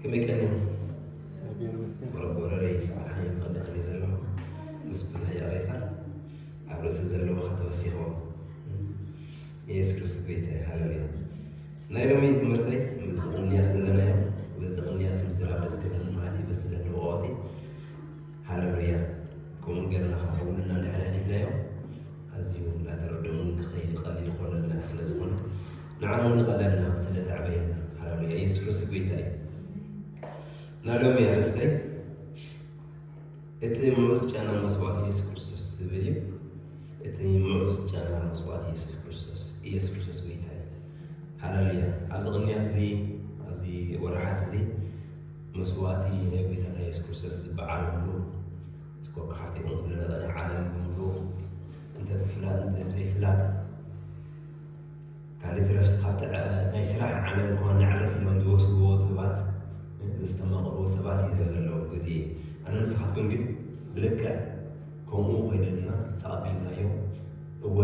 ከመይ ቀኒኹም? ጎረጎረረይ ሰዓት ሓይል ቀንዲ ቀኒ ዘለኹ ምስ ብዙሕ ይቕሬታ ኣብ ርእሲ ዘለዉ ከተወሲኽዎ። ኢየሱስ ክርስቶስ ጎይታ እዩ። ሃሌሉያ። ናይ ሎሚ ትምህርተይ ምስዚ ቅንያት ዘለናዮ፣ በዚ ቅንያት ምስድራ ደስ ክብል ማለት እዩ። በቲ ዘለዎ ወቕቲ ሃሌሉያ። ከምኡ ጌርና ካብ ኩልና እንድሕር ኣሕሊፍናዮ ኣዝዩ እናተረደሙን ክኸይድ ቀሊል ይኾነልና ስለ ዝኾነ ንዓና እውን ይቐለልና ስለ ዘዕበየና። ሃሌሉያ። ኢየሱስ ክርስቶስ ጎይታ እዩ። ናይ ሎሚ ኣርእስተይ እቲ ምዑዝ ጨና መስዋእቲ ኢየሱስ ክርስቶስ ዝብል እዩ። እቲ ምዑዝ ጨና መስዋእቲ ኢየሱስ ክርስቶስ፣ ኢየሱስ ክርስቶስ ጎይታ እዩ። ሃሌሉያ። ኣብዚ ቅንያት እዚ፣ ኣብዚ ወርሓት እዚ መስዋእቲ ናይ ጎይታና ኢየሱስ ክርስቶስ ዝበዓለሉ እስኮ ሓፍቲ ይኹን ኩሉ ነፃ ናይ ዓለም ብምሉ እንተ ብፍላጥ እንተ ብዘይፍላጥ ካልእ ትረፍስ ካብቲ ዓ-፣ ናይ ስራሕ ዓለም እኳ ነዕርፍ ኢሎም ዝወስድዎ ሰባት፣ ዘስተማቕርዎ ሰባት እዩ ዘለዉ ግዜ። ኣነ ንስኻትኩም ግን ብልክዕ ከምኡ ኮይነልና ተቐቢልናዮ። እወ፣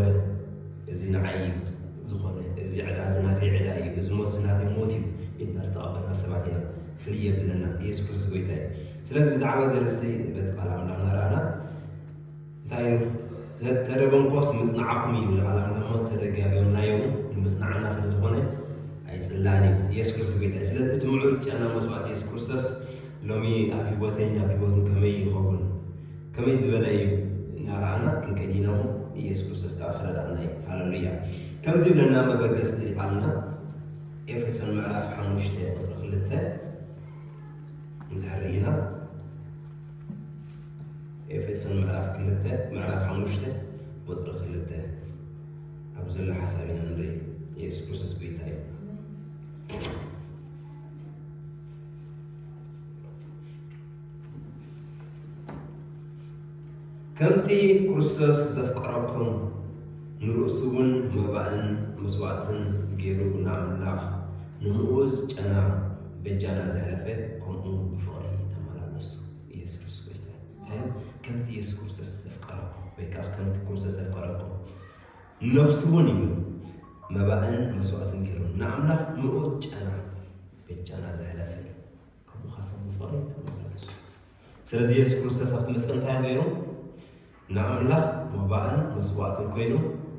እዚ ንዓይ እዩ ዝኾነ፣ እዚ ዕዳ፣ እዚ ናተይ ዕዳ እዩ፣ እዚ ሞት፣ እዚ ናተይ ሞት እዩ ኢልና ዝተቐበልና ሰባት ኢና። ፍልይ የብለና። ኢየሱስ ክርስቶስ ጎይታ እዩ። ስለዚ ብዛዕባ እዚ ኣርእስቲ በቲ ቃል ኣምላኽ እናረኣና፣ እንታይ እዩ? ተ-፣ ተደገምኮስ ምጽንዓኹም እዩ ይብል ቃል ኣምላኽ እሞ፣ ተደጋጊምናዮ እውን ንምጽናዕና ስለ ዝኾነ ኣይጽላእን እዩ። ኢየሱስ ክርስቶስ ጎይታ እዩ። ስለዚ እቲ ምዑዝ ጨና መስዋእቲ ኢየሱስ ክርስቶስ ሎሚ ኣብ ህይወተይን ኣብ ህይወትኩም ከመይ ይኸውን? ከመይ ዝበለ እዩ? እናረኣና ክንከይድ ኢና እሞ፣ ኢየሱስ ክርስቶስ ከኣ ክረድኣና እዩ። ሃሌሉያ። ከምዚ ኢልና መበገሲ ቃልና ኤፌሶን ምዕራፍ ሓሙሽተ ቁጽሪ ክልተ እንድሕር ርኢና፣ ኤፌሶን ምዕራፍ ክልተ፣ ምዕራፍ ሓሙሽተ ቁጽሪ ክልተ ኣብ ዘሎ ሓሳብ ኢና ንርኢ። ኢየሱስ ክርስቶስ ጎይታ እዩ። ከምቲ ክርስቶስ ዘፍቀረኩም ንርእሱ እውን መባእን መስዋእትን ገይሩ ንኣምላኽ ንምኡዝ ጨና በጃና ዘሕለፈ፣ ከምኡ ብፍቕሪ ተመላለሱ። ኢየሱስ ክርስቶስ ጎይታ እዩ። እንታይ እዩ? ከምቲ ኢየሱስ ክርስቶስ ዘፍቀረኩም፣ ወይ ከዓ ከምቲ ክርስቶስ ዘፍቀረኩም፣ ነፍሱ እውን እዩ መባእን መስዋእትን ገይሩ ንኣምላኽ ምኡዝ ጨና በጃና ዘሕለፈ፣ ከምኡ ኻሰብ ብፍቕሪ ተመላለሱ። ስለዚ የሱስ ክርስቶስ ኣብቲ መስቀል እንታይ ገይሩ? ንኣምላኽ መባእን መስዋእትን ኮይኑ፣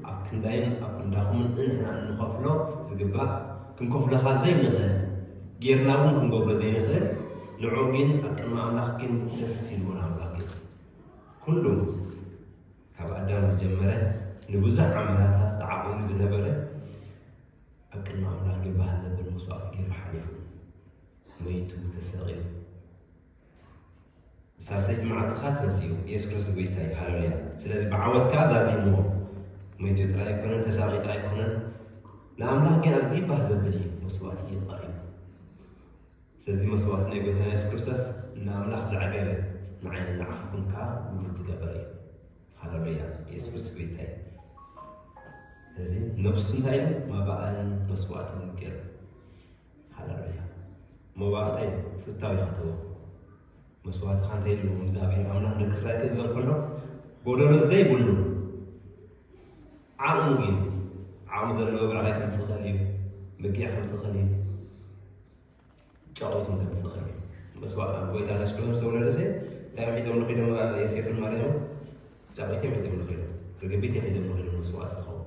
ኣብ ክንዳይን ኣብ ክንዳኹምን እንሕና እንኸፍሎ ዝግባእ፣ ክንከፍሎ ኻዓ ዘይንኽእል፣ ጌርና እውን ክንገብሮ ዘይንኽእል፣ ንዕኡ ግን ኣብ ቅድሚ ኣምላኽ ግን ደስ ኢልዎ ንኣምላኽ ግን ኩሉ ካብ ኣዳም ዝጀመረ ንብዙሕ ዓመታታት ተዓቂቡ ዝነበረ ኣብ ቅድሚ ኣምላኽ ግን ባህ ዘብል መስዋእቲ ገይሩ ሓሊፉ፣ መይቱ፣ ተሰቒሉ። ሳልሰይቲ መዓልቲ ኸዓ ተንሲኡ። ኢየሱስ ክርስቶስ ጎይታ እዩ። ሃሌሉያ። ስለዚ ብዓወት ከኣ ዛዚምዎ። መይቱ ጥራይ ኣይኮነን፣ ተሳቒዩ ጥራይ ኣይኮነን። ንኣምላኽ ግን ኣዝዩ ባህ ዘብል እዩ መስዋእቲ እዩ ቀሪቡ። ስለዚ መስዋእቲ ናይ ጎይታና የሱስ ክርስቶስ ንኣምላኽ ዘዕገበ፣ ንዓይን ንዓኻትኩም ከኣ ምሉእ ዝገበረ እዩ። ሃሌሉያ። የሱስ ክርስቶስ ጎይታ እዩ። ስለዚ ነብሱ እንታይ እዩ? መባእን መስዋእትን ገይሩ። ሃሌሉያ። መባእ እንታይ እዩ? ፍታው እዩ ኸተቦ። መስዋእትኻ እንታይ ኢሉ እግዚኣብሔር ኣምላኽ ንደቂ እስራኤል ክእዘዝ ከሎ፣ ጎደሎ ዘይብሉ፣ ዓቕሙ ግን፣ ዓቕሙ ዘለዎ ብዕራይ ከምጽእ ይኽእል እዩ፣ በጊዕ ከምጽእ ይኽእል እዩ፣ ጫቑትን ከምጽእ ይኽእል እዩ። መስዋእቲ ጎይታ የሱስ ክርስቶስ ዝተወለደ ሲ፣ እንታይ እዮም ሒዞምሉ ኸይዶም ዮሴፍን ማርያምን? ጫቑት እዮም ሒዞምሉ ኸይዶም፣ ርግቢት እዮም ሒዞምሉ ኸይዶም መስዋእቲ ዝኸውን።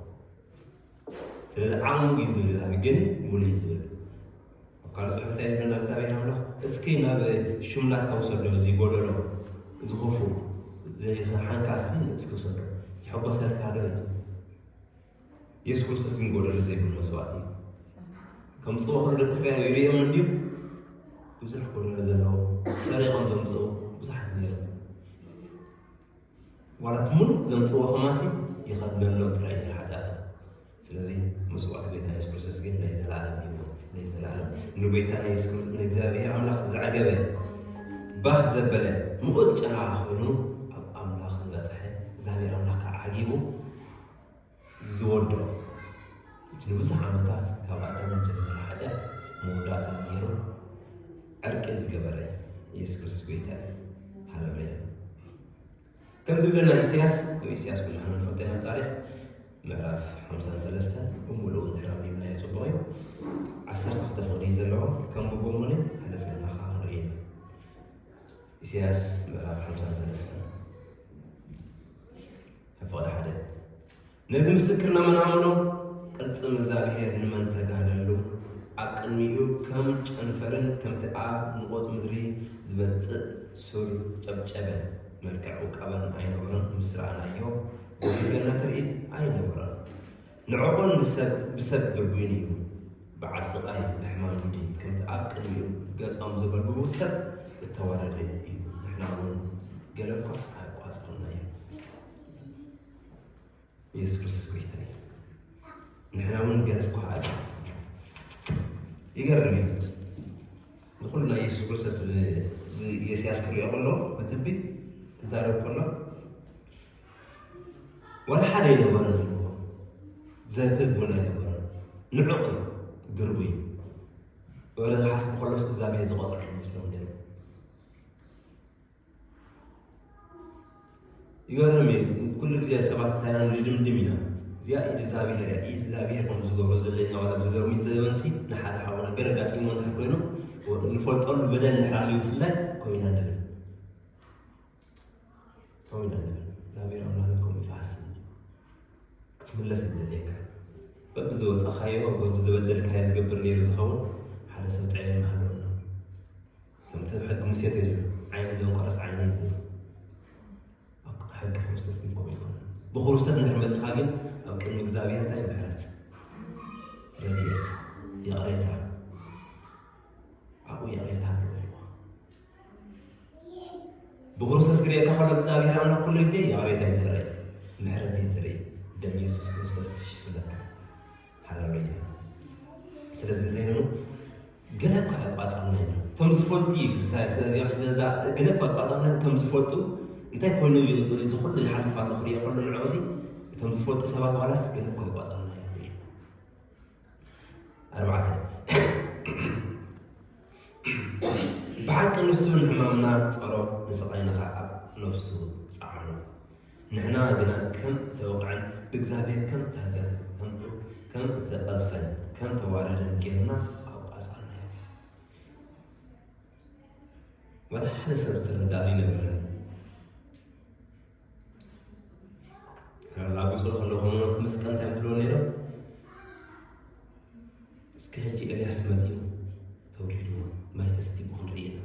ስለዚ ዓቕሙ ግን ዝብል ዛቢ ግን ሙሉእ እዩ ዝብል። ኣብ ካልእ ጽሑፍ እንታይ ይብለና እግዚኣብሔር ኣምላኽ? እስኪ ናብ ሹም ናትካ ውሰዶ፣ እዚ ጎደሎ፣ እዚ ክፉእ፣ እዚ ሓንካሲ እስኪ ውሰዶ። ይሕጎሰልካ ዶ እዩ? የሱስ ክርስቶስ ግን ጎደሎ ዘይብሉ መስዋእቲ እዩ። ከምጽእዎ ከሎ ደቂ እስራኤል ይርእዮም እንድዩ? ብዙሕ ጎደሎ ዘለዎ፣ ሰሪቖም ዘምጽኡ ብዙሓት ነይሮም። ዋላ እቲ ሙሉእ ዘምጽእዎ ከማሲ ይኸደሎም ጥራይ ነይሩ ሓጢኣቶም። ስለዚ መስዋእቲ ጎይታ የሱስ ክርስቶስ ግን ናይ ዘለኣለም ህይወት፣ ናይ ዘለኣለም ንጎይታ ናይ የሱስ ክርስቶስ ንእግዚኣብሔር ኣምላኽ ዘዕገበ፣ ባህ ዘበለ፣ ምኡዝ ጨና ኮይኑ ኣብ ኣምላኽ ዝበጽሐ፣ እግዚኣብሔር ኣምላኽ ከዓ ዓጊቡ ዝወዶ፣ እቲ ንብዙሕ ዓመታት ካብ ኣዳም ዝጀመረ ሓጢኣት መወዳእታ ገይሩ ዕርቂ ዝገበረ የሱስ ክርስቶስ ጎይታ እዩ። ሃሌሉያ። ከም ዝብለና ኢሳያስ፣ ኣብ ኢሳያስ ኩላህና ንፈልጦ ኢና ታሪኽ፣ ምዕራፍ ሓምሳን ሰለስተን ብምሉኡ እንድሕር ኣንቢብናዮ ጽቡቕ እዩ። ዓሰርተ ክልተ ፍቕዲ እዩ ዘለዎ፣ ከም ብቦሞኒ ሕልፍ ኢልና ኸዓ ኢሳያስ ምዕራፍ ሓምሳን ሰለስተን ካብ ፍቕዲ ሓደ። ነዚ ምስክር ንመን ኣምኖ? ቅልጽም እግዚኣብሔር ንመን ተጋደሉ? ኣብ ቅድሚኡ ከም ጨንፈርን ከምቲ ኣብ ንቑጽ ምድሪ ዝመጽእ ሱር ጨብጨበ። መልክዕ ውቃበን ኣይነበሮን፣ ምስ ረኣናዮ ዘሕርገና ትርኢት ኣይነበሮን። ንዕቑን ብሰብ፣ ብሰብ ድርቡይን እዩ፣ በዓል ስቓይ ብሕማም ግዲ፣ ከምቲ ኣብ ቅድሚኡ ገጾም ዘገልግሉ ሰብ እተዋረደ እዩ። ንሕና እውን ገለ እኳ ኣየቋጸርናዮ። ኢየሱስ ክርስቶስ ጎይታ እዩ። ንሕና እውን ገለ እኳ ኣየ-፣ ይገርም እዩ። ንኹሉ ናይ ኢየሱስ ክርስቶስ ብ-፣ ብኢሳያስ ክሪኦ ከሎ፣ ብትንቢት ክዛረብ ከሎ፣ ዋላ ሓደ ኣይነበረን ኢልዎ። ዘብህግ እውን ኣይነበረን። ንዑቕ እዩ፣ ድርቡይ እዩ። ወረ ዝሓስብ ከሎስ እግዚኣብሔር ዝቖጽዖ ይመስሎም ነይሩ። ይገርም እዩ። ኩሉ ግዜ ሰባት እንታይ ኢና ንድምድም ኢና። እዚኣ ኢድ እግዚኣብሔር እያ። ኢድ እግዚኣብሔር ከም ዝገብሮ ዘለኛ ዋላ ዝገብሮ ሚዘበንሲ ንሓደ ሓውና ገለ ኣጋጢሞ እንድሕር ኮይኑ፣ ንፈልጠሉ በደል እንድሕር ኣልዩ ብፍላይ፣ ከምኡ ኢና ንብል። ከምኡ ኢና ንብል። እግዚኣብሔር ኣምላኽ ከምኡ ይፍሓስ። ክትምለስ ይደልየካ። በብዝወጻኻዮ፣ በብዝበደልካዮ ዝገብር ነይሩ ዝኸውን ሓደ ሰብ ጥዕና ኣለና። ከምቲ ኣብ ሕጊ ሙሴ እንታይ ዝብሉ? ዓይኒ ዘንቆረስ ዓይኒ ዝብሉ። ኣብ ሕጊ ክርስቶስ ግን ከምኡ ኣይኮነን። ብክርስቶስ እንድሕር መጺኻ ግን ኣብ ቅድሚ እግዚኣብሔር እንታይ? ምሕረት፣ ረድኤት፣ ይቕሬታ። ኣብኡ ይቕሬታ ኣለዎ። ብክርስቶስ ክርእየካ ከሎ እግዚኣብሔር ኣምላኽ ኩሉ ግዜ ይቕሬታ እዩ ዝርኢ፣ ምሕረት እዩ ዝርኢ። ደም ኢየሱስ ክርስቶስ ይሽፍነካ። ሃሌሉያ። ስለዚ እንታይ ንብሉ? ገለ እኳ ኣቋጸርና ኢና። እቶም ዝፈልጡ እዩ፣ ሳ-፣ ስለዚ ሕጂ እዛ ገለ እኳ ኣቋጸርና፣ እቶም ዝፈልጡ እንታይ ኮይኑ እዩ እዚ ኩሉ ይሓልፍ ኣሎ ክርእዮ ከሎ ንዕኡ እዚ፣ እቶም ዝፈልጡ ሰባት ዋላስ ገለ እኳ ኣቋጸርና እዩ። ኣርባዕተ። ብሓቂ ንሱ ንሕማምና ጸሮ፣ ንስቓይና ኸኣ ኣብ ነፍሱ ጸዓኖ። ንሕና ግና ከም እተወቕዐን ብእግዚኣብሔር ከም እተሃገዘ፣ ከም፣ ከም እተቐዝፈን ከም እተዋረደን ጌርና ኣቋጸርናዮ። ወላ ሓደ ሰብ ዝተረዳሉ ኣይነበረን። ከላግጹ ከለዉ ከመ ኣብቲ መስቀል እንታይ ይብልዎ ነይሮም? እስከ ሕጂ ኤልያስ መጺኡ ተወሊድዎ ማይ ተስቲቡ ክንርኢ ኢና።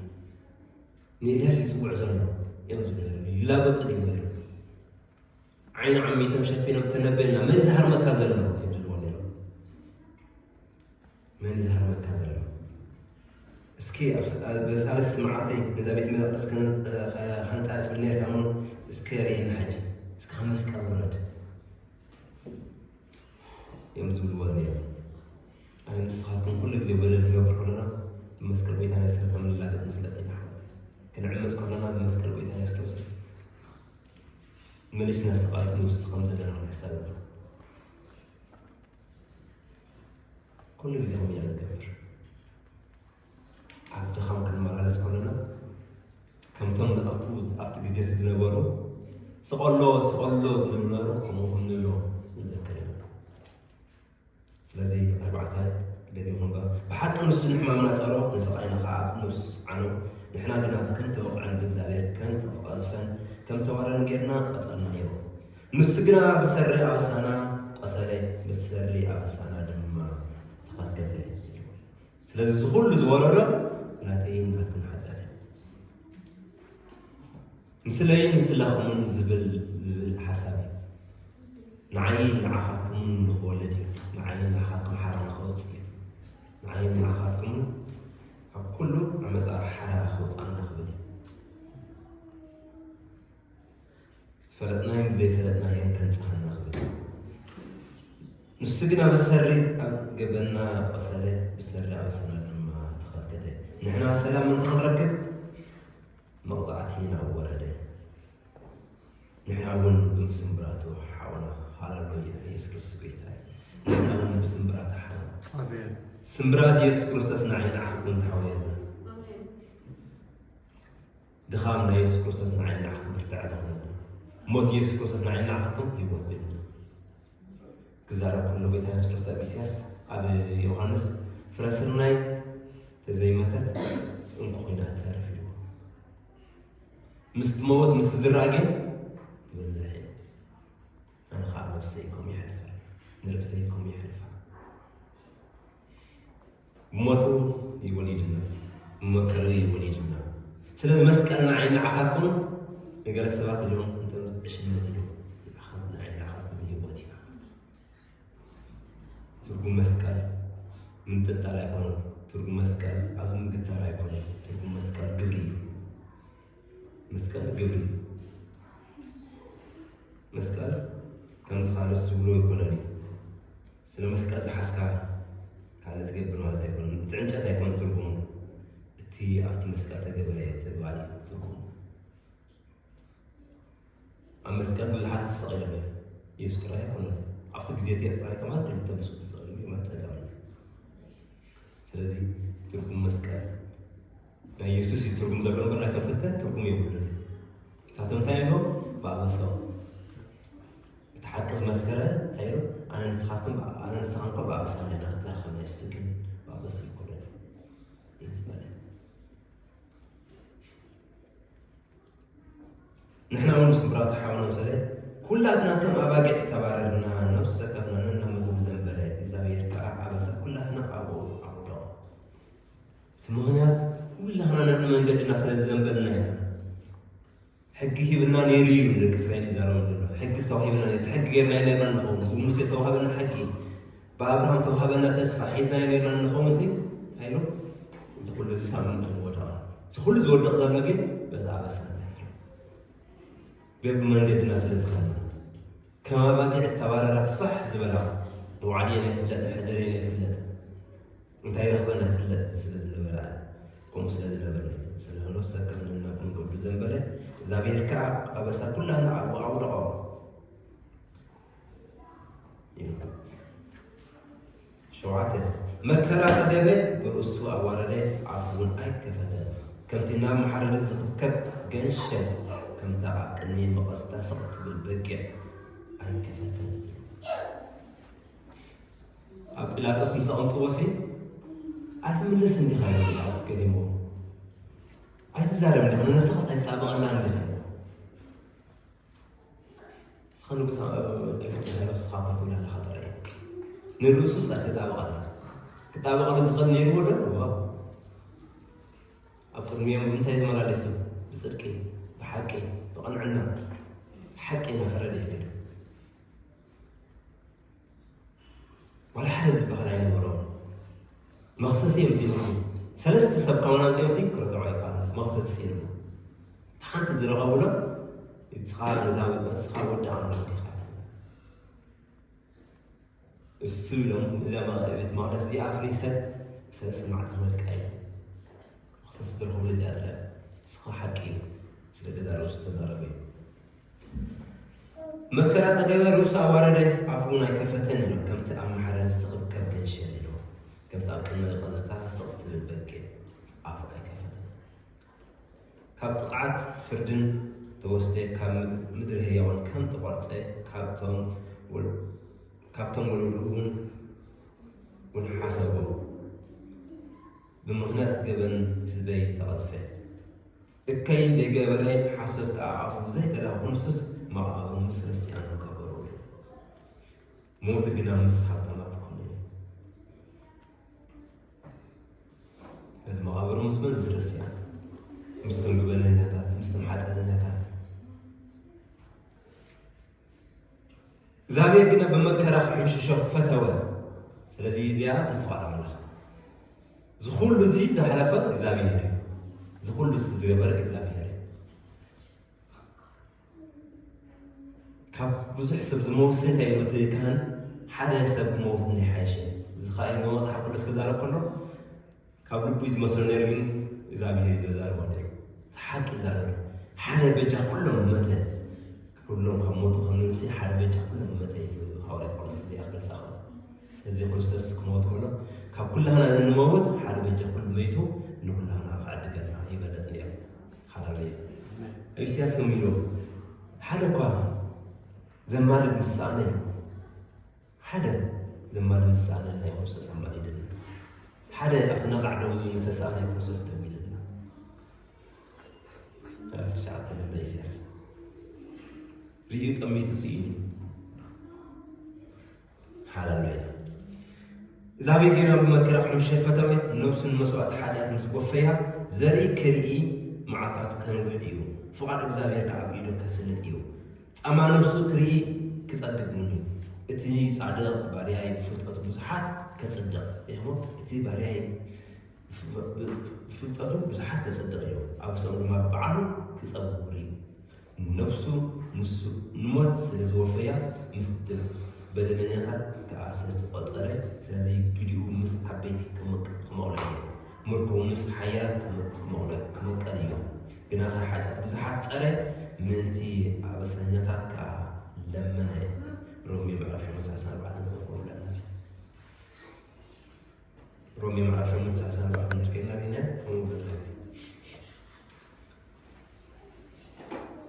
ንኤልያስ ይጽውዕ ዘሎ እዮም ዝብሉ ነይሮም። ይላገጹ ድዮም ነይሮም? ዓይኒ ዓሚቶም ሸፊኖም ተነበየና፣ መን እዩ ዝሃርመካ ዘሎ? እዮም ዝብልዎ ነይሮም። መን እዩ ዝሃርመካ ዘሎ? እስኪ ኣብ ሳ-፣ ኣብ ሳልስቲ መዓልተይ ነዛ ቤት መቕደስ ከነ-፣ ከሃንጻ ትብል ነይርካ እሞ፣ እስከ ርእየና ሕጂ፣ እስከ ካብ መስቀል ውረድ እዮም ዝብልዎ ነይሮም። ኣነ ንስኻትኩም ኩሉ ግዜ በደል ክንገብር ከለና ብመስቀል ጎይታና የሱስ ከም ንላገጽ ንፍለጥ ኢና። ኣሕዋት፣ ክንዕመጽ ከለና ብመስቀል ጎይታና የሱስ ክርስቶስ መሊስና ስቓይ ክንወስድ ከም ዘለና እውን ሕሳብ ኣለና። ኩሉ ግዜ ከምኡ ኢና ንገብር። ኣብ ድኻም ክንመላለስ ከለና፣ ከምቶም ንኣፍቱ ኣብቲ ግዜ እቲ ዝነበሩ፣ "ስቐሎ፣ ስቐሎ" ዝብሉ ነበሩ፣ ከምኡ ክንብሎ ንዘክር ኢና። ስለዚ ኣርባዕተ ደጊሙ ክንበ-፣ ብሓቂ ንሱ ንሕማምና ጸሮ፣ ንስቓይና ኸኣ ኣብ ነፍሱ ጸዓኖ። ንሕና ግና ከም ተወቕዐን ብእግዚኣብሔር ከም ዝተቐዝፈን ከም ተዋረደን ጌርና ቐጸርናዮ። ንሱ ግና ብሰሪ ኣበሳና ቆሰለ፣ ብሰሪ ኣበሳና ድማ ተኸትከተ። ስለዚ እዚ ኩሉ ዝወረዶ ናተይን ናትኩም ሓጢኣት እዩ። ንስለይን ንስላኹምን ዝብል፣ ዝብል ሓሳብ እዩ። ንዓይን ንዓኻትኩምን ንኽወልድ እዩ። ንዓይን ንዓኻትኩም ሓራ ንኸውጽእ እዩ። ንዓይን ንዓኻትኩምን ካብ ኩሉ ዓመጻ ሓራ ከውጽኣና ክብል እዩ። ፈለጥናዮም ዘይፈለጥናዮም ከንጽሃና ክብል። ንሱ ግና ብሰሪ ኣብ ገበንና ቆሰለ፣ ብሰሪ ኣበሳና ድማ ተኸትከተ። ንሕና ሰላም ምእንቲ ክንረክብ መቕጻዕቲ ናብኡ ወረደ። ንሕና እውን ብምስምብራቱ ሓውና፣ ሃሌሉያ፣ ኢየሱስ ክርስቶስ ጎይታ እዩ። ንሕና እውን ብስምብራቱ ሓውና። ኣሜን። ስምብራት ኢየሱስ ክርስቶስ ንዓይ ንዓኹም ዝሓወየና። ኣሜን። ድኻም ናይ የሱስ ክርስቶስ ንዓይ ንዓኹም ብርታዐ ዝኾነና፣ ሞት የሱስ ክርስቶስ ንዓይ ንዓኻትኩም ህይወት ኮይኑና። ክዛረብ ከሎ ጎይታ የሱስ ክርስቶስ ኣብ ኢሳያስ፣ ኣብ ዮሃንስ፣ "ፍረ ስርናይ ተዘይመተት እንኮ ኮይና ትተርፍ" ኢልዎ። ምስ ትመውት፣ ምስ ትዝራእ ግን ትበዝሕ እዩ። ኣነ ኸዓ ነብሰይ ከምኡ የሕልፋ፣ ንርእሰይ ከምኡ የሕልፋ። ብሞቱ እዩ ወሊድና፣ ብመከርኡ እዩ ወሊድና። ስለዚ መስቀል ንዓይ ንዓኻትኩም፣ ነገረ ሰባት ኢሎም እንተም ዕሽነት ኢሎም፣ ንዓኻት-፣ ንዓይ ንዓኻትኩም ህይወት እዩ። ትርጉም መስቀል ምንጥልጣል ኣይኮነን። ትርጉም መስቀል ኣብ ምግታር ኣይኮነን። ትርጉም መስቀል ግብሪ እዩ። መስቀል ግብሪ እዩ። መስቀል ከምዚ ካልኦት ዝብሎ ኣይኮነን እዩ። ስለ መስቀል ዝሓዝካ ካልእ ትገብር ማለት ኣይኮነን። እቲ ዕንጨት ኣይኮነን ትርጉሙ። እቲ ኣብቲ መስቀል ተገበረ ተግባር እዩ ትርጉሙ። ኣብ መስቀል ብዙሓት ተሰቒሎም እዮም። የሱስ ጥራይ ኣይኮነን። ኣብቲ ግዜ እቲኣ ጥራይ ከማን ክልተ ብሱት ተሰቒሎም እዮም። ኣብ ጸጋም እዩ። ስለዚ ትርጉም መስቀል ናይ የሱስ እዩ ትርጉም ዘሎ እምበር ናይቶም ክልተ ትርጉም የብሉን። ንሳቶም እንታይ እዮም? ብኣበሳኦም። እቲ ሓቂ ዝመስከረ እንታይ ኢሉ? ኣነ ንስኻትኩም፣ ኣነ ንስኻን እኳ ብኣበሳና ኢና ዝተረኸብና፣ የሱስ ግን ብኣበሳ ኣይኮነን እዩ ዝበለ። ንሕና እውን ምስ ብራቱ ሓውና ምሳሌ፣ ኩላትና ከም ኣባጊዕ ተባረርና፣ ነፍሲ ወከፍና ነናብ መገቡ ዘንበለ፣ እግዚኣብሔር ከኣ ኣበሳ ኩላትና ኣብኡ ኣውደቖ። እቲ ምኽንያት፣ ኩላትና ነንመንገድና ስለ ዝዘንበልና ኢና። ሕጊ ሂብና ነይሩ እዩ ንደቂ እስራኤል ይዛረቦም ዘሎ። ሕጊ ዝተዋሂበና፣ እቲ ሕጊ ጌርናዮ ነይርና ንኸውን። ብሙሴ ዝተዋህበና ሕጊ፣ ብኣብርሃም ዝተዋህበና ተስፋ ሒዝናዮ ነይርና ንኸውን ሲ፣ እንታይ ኢሉ? እዚ ኩሉ እዚ ሳብ ምንታይ ንወደቐ? እዚ ኩሉ ዝወድቕ ዘሎ ግን በዛ ኣበሳና እዩ። በብመንገድና ስለ ዝኸድና። ከም ኣባጊዕ ዝተባረራ ፋሕ ዝበላ፣ መውዓሊኤን ኣይፍለጥ፣ መሕደሪኤን ኣይፍለጥ፣ እንታይ ይረኽበን ኣይፍለጥ ስለ ዝነበራ፣ ከምኡ ስለ ዝነበረ፣ ስለ ነፍሲ ወከፍና ነናብ መንገዱ ዘንበለ፣ እግዚኣብሔር ከኣ ኣበሳ ኩላህና ኣብኡ ኣውደቖ። ይብል። ሸውዓተ፣ መከራ ጸገበ፣ ብርእሱ ኣዋረደ፣ ኣፉ እውን ኣይከፈተን። ከምቲ ናብ መሓረዲ ዝኽከብ ገንሸል፣ ከምታ ኣብ ቅድሚ መቐስታ ስቕ ትብል በጊዕ ኣይከፈተን። ኣብ ጲላጦስ ምስ ኣቕምጽዎ ሲ፣ "ኣይትምለስን ዲኻ?" ኢሉ ጲላጦስ ገሪምዎ። "ኣይትዛረብን ዲኻ? ንነብስኻስ ኣይትጣበቐላን ዲኻ?" ኢሉ። ንስኻ ንጉስ ኣይኮንካን፣ ንስኻ እኳ ትብል ኣለኻ ጥራይ። ንርእሱስ ኣይተጣበቐላን። ክጣበቐሉ ዝኽእል ነይርዎ ዶ? እወ። ኣብ ቅድሚኦም ብምንታይ ተመላለሱ? ብጽድቂ፣ ብሓቂ፣ ብቕንዕና፣ ሓቂ እናፈረደ ይኸይድ። ዋላ ሓደ ዝበሃል ኣይነበሮም። መኽሰሲ እዮም ሲኖም። ሰለስተ ሰብ ካብ ናምፅኦም ሲ ክረትዖ ኣይከኣሉን። መኽሰሲ ሲኖም። ሓንቲ ዝረኸብሎም፣ "ንስኻ ነዛ፣ ንስኻ ወዲ ኣምላኽ ዲኻ?" እሱ ኢሎም፣ "እዛ መ-፣ ቤት መቕደስ እዚኣ ኣፍሪሰ ብሰለስተ መዓልቲ ክመልካ እየ። መኽሰስ ዝረኸብሉ እዚኣ ጥራይ። ንስኻ ሓቂ እዩ፣ ስለ ገዛ ርእሱ ተዛረበ እዩ። መከራ ጸገበ፣ ርእሱ ኣዋረደ፣ ኣፉ እውን ኣይከፈተን" ኢሎም፣ ከምቲ ኣብ ማሕረስ ዝኽከብ ገንሸል ኢሎም፣ ከምቲ ኣብ ቅድሚ ቀዘፍታ ስቕ ትብል በጊዕ ኣፉ ኣይከፈተን። ካብ ጥቕዓት ፍርድን ተወስደ፣ ካብ ምድ-፣ ምድሪ ህያዋን ከም ተቖርጸ፣ ካብቶም ወል-፣ ካብቶም ወለዱ እውን፣ እውን ሓሰቦ። ብምኽንያት ገበን ህዝበይ ተቐዝፈ። እከይ ዘይገበረ፣ ሓሶት ከኣ ኣፉ ዘይተላበ፣ ክንሱስ መቓብሩ ምስ ረሲኣኖ ከበሮ። ሞት ግና ምስ ሃብታማት ኮነ። ነቲ መቓብሩ ምስ መን? ምስ ረሲኣን፣ ምስቶም ገበነኛታት፣ ምስቶም ሓጢኣተኛታት። እግዚኣብሔር ግና ብመከራ ክሕምሽሾ ፈተወ። ስለዚ እዚኣ እታ ፍቓድ ኣምላኽ። እዚ ኩሉ እዚ ዝሓለፈ እግዚኣብሔር እዩ። እዚ ኩሉ እዚ ዝገበረ እግዚኣብሔር እዩ። ካብ ብዙሕ ሰብ ዝመውት እንታይ ኢሉ እቲ ካህን፣ ሓደ ሰብ ክመውት እንዲሓይሸ። እዚ ኸኣ ኢሉ መጽሓፍ ቅዱስ ክዛረብ ከሎ፣ ካብ ልቡ እዩ ዝመስሎ ነይሩ፣ ግን እግዚኣብሔር እዩ ዘዛርቦ ነይሩ። እቲ ሓቂ ይዛረብ። ሓደ በጃ ኩሎም መተ። ኩሎም ካብ ሞቱ ከንብሲ ሓደ በጃ ኩሎም መተ ኢሉ ሃዋርያ ጳውሎስ እዚኣ ክገልጻ ከሎ። እዚ ክርስቶስ ክመውት ከሎ፣ ካብ ኩላህና እንመውት ሓደ በጃ ኩሉ መይቱ ንኩላህና ክዕድገና ይበለጽ ነይሩ። ሃሌሉያ። ኣብ ኢሳያስ ከም ኢሉ፣ ሓደ እኳ ዘማልድ ምስ ሰኣነ እዩ። ሓደ ዘማልድ ምስ ሰኣነ ናይ ክርስቶስ ኣማሊድና። ሓደ ኣብቲ ነቓዕ ደው ዝብል ምስ ተሰኣነ ክርስቶስ ደው ኢልና። ምዕራፍ ትሽዓተ ለለ ኢሳያስ ርእዩ ጠሚቱ ስኢኑ። ሃሌሉያ። እግዚኣብሔር ጌና ብመከራ ክምሸ ፈተወ፣ ነብሱ ንመስዋእቲ ሓጢኣት ምስ ወፈያ፣ ዘርኢ ክርኢ መዓልታቱ ከንውሕ እዩ። ፍቓድ እግዚኣብሔር ከዓ ኣብ ኢዱ ከስልጥ እዩ። ጻማ ነብሱ ክርኢ ክጸግብ እውን እዩ። እቲ ጻድቕ ባርያይ ብፍልጠቱ ብዙሓት ከጽድቕ እሞ፣ እቲ ባርያይ ብፍልጠቱ ብዙሓት ከጽድቕ እዩ። ኣብ ርእሶም ድማ ባዕሉ ክጸውር እዩ። ነብሱ ንሱ ንሞት ስለ ዝወፈያ፣ ምስ በደለኛታት ከኣ ስለ ዝተቖጸረ፣ ስለዚ ግዲኡ ምስ ዓበይቲ ክመቅ-፣ ክመቕሎ እዩ። ምርኮኡ ምስ ሓያላት ክመ-፣ ክመቕሎ-፣ ክመቀል እዩ። ግናኸ ሓጢኣት ብዙሓት ጸረ፣ ምእንቲ ኣበሰኛታት ከኣ ለመነ። ሮሜ ምዕራፍ ሸሞንተ ሰላሳ ኣርባዕተ ተንኮብለና። ሮሜ ምዕራፍ ሸሞንተ ሰላሳ ኣርባዕተ እንድሕር ኬድና ርኢና፣ ከምኡ ብለና።